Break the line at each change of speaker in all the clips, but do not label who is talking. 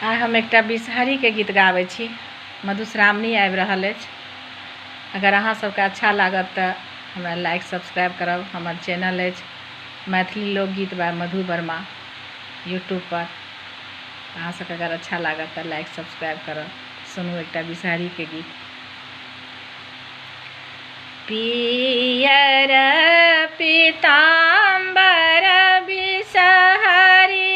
आइ हम एकटा बिषहरीके गीत गाबै छी। मधुश्रावणी आबि रहल अछि। अगर अहाँ सबके अच्छा लागत तऽ हमरा लाइक सब्सक्राइब करब। हमर चैनल अछि मैथिली लोकगीत बाय मधु वर्मा यूट्यूब पर। अहाँ सबके अगर अच्छा लागत तऽ लाइक सब्सक्राइब करब। सुनू एकटा बिषहरीके गीत। पियर पीताम्बर बिषहरी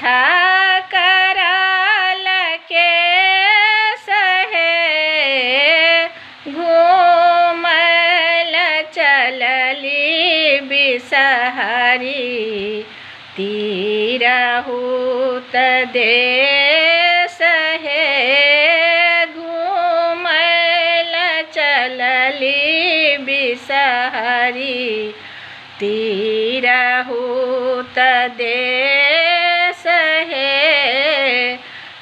थकरल के सहे, घूमल चलली बिषहरी तिरहुत देश हे, घूमल चलली बिषहरी तिरहुत देश हे।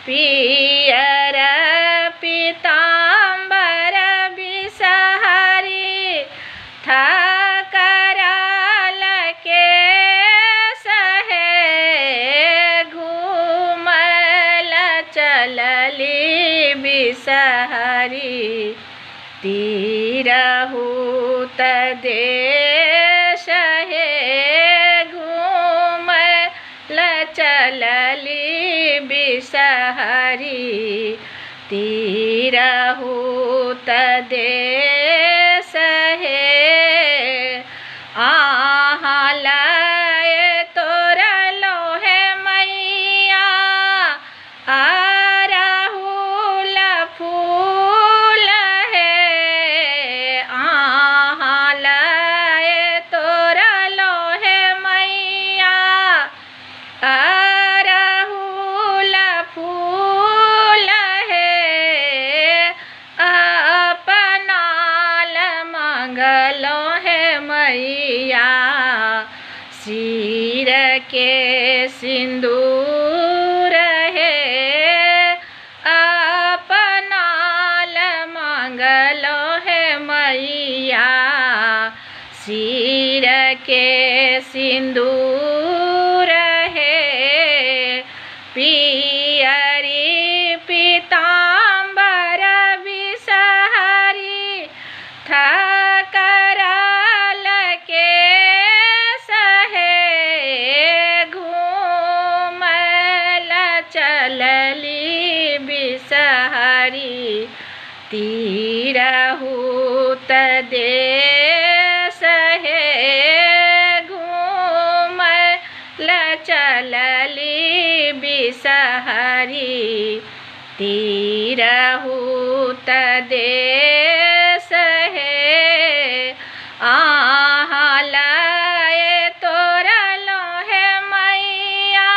पियर पीताम्बर बिषहरी थकरल के सहे, घूमल चलली बिषहरी तिरहुत देश हे, घूमल चलली बिषहरी तिरहुत देश हे। आहाँ लय तोड़लो हे मैया अड़हुल फूल हे, आहाँ लय तोड़लो हे मैया अड़हुल फूल हे, अपना मंगलो हे मैया सिर के सिंदूर हे, अपना मंगलो हे मैया सिर के सिंदूर हे। पियरी पीताम्बर बिषहरी थकरल के सहे, घूमल चलली बिषहरी तिरहुत देश हे, घूमल चलली बिषहरी तिरहुत देश हे। आहाँ लय तोड़लो हे मैया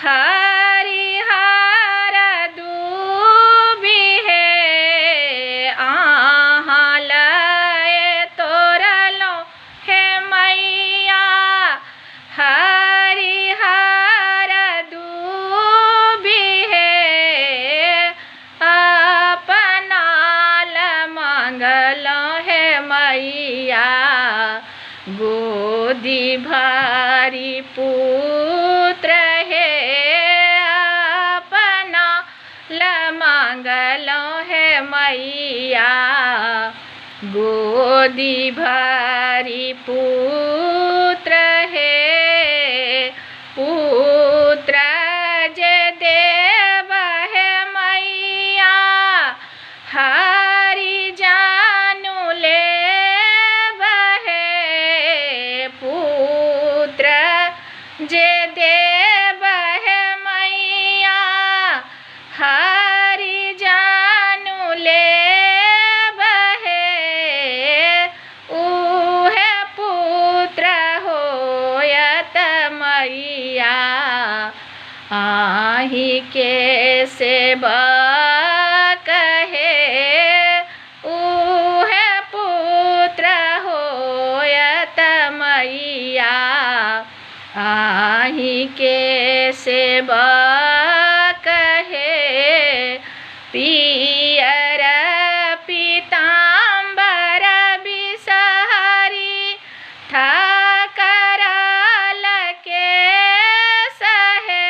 हरिहर दूबि हे, आहाँ लय तोड़लो हे मैया हरिहर दूबि हे, अपना मंगलो हे मैया गोदी भरी पुत्र हे, अपना मंगलो हे मैया गोदी भरी पुत्र हे। पुत्र जे देव हे मैया हरि जानू लेब हे, पुत्र जे देव हे मैया हरि जानू लेब हे, उहे पुत्र होयत मैया आही के सेवक हे, उहे पुत्र होयत मैया आही के सेवक हे। पियर पीताम्बर बिषहरी थकरल के सहे,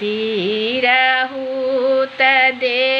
तिरहुत दे।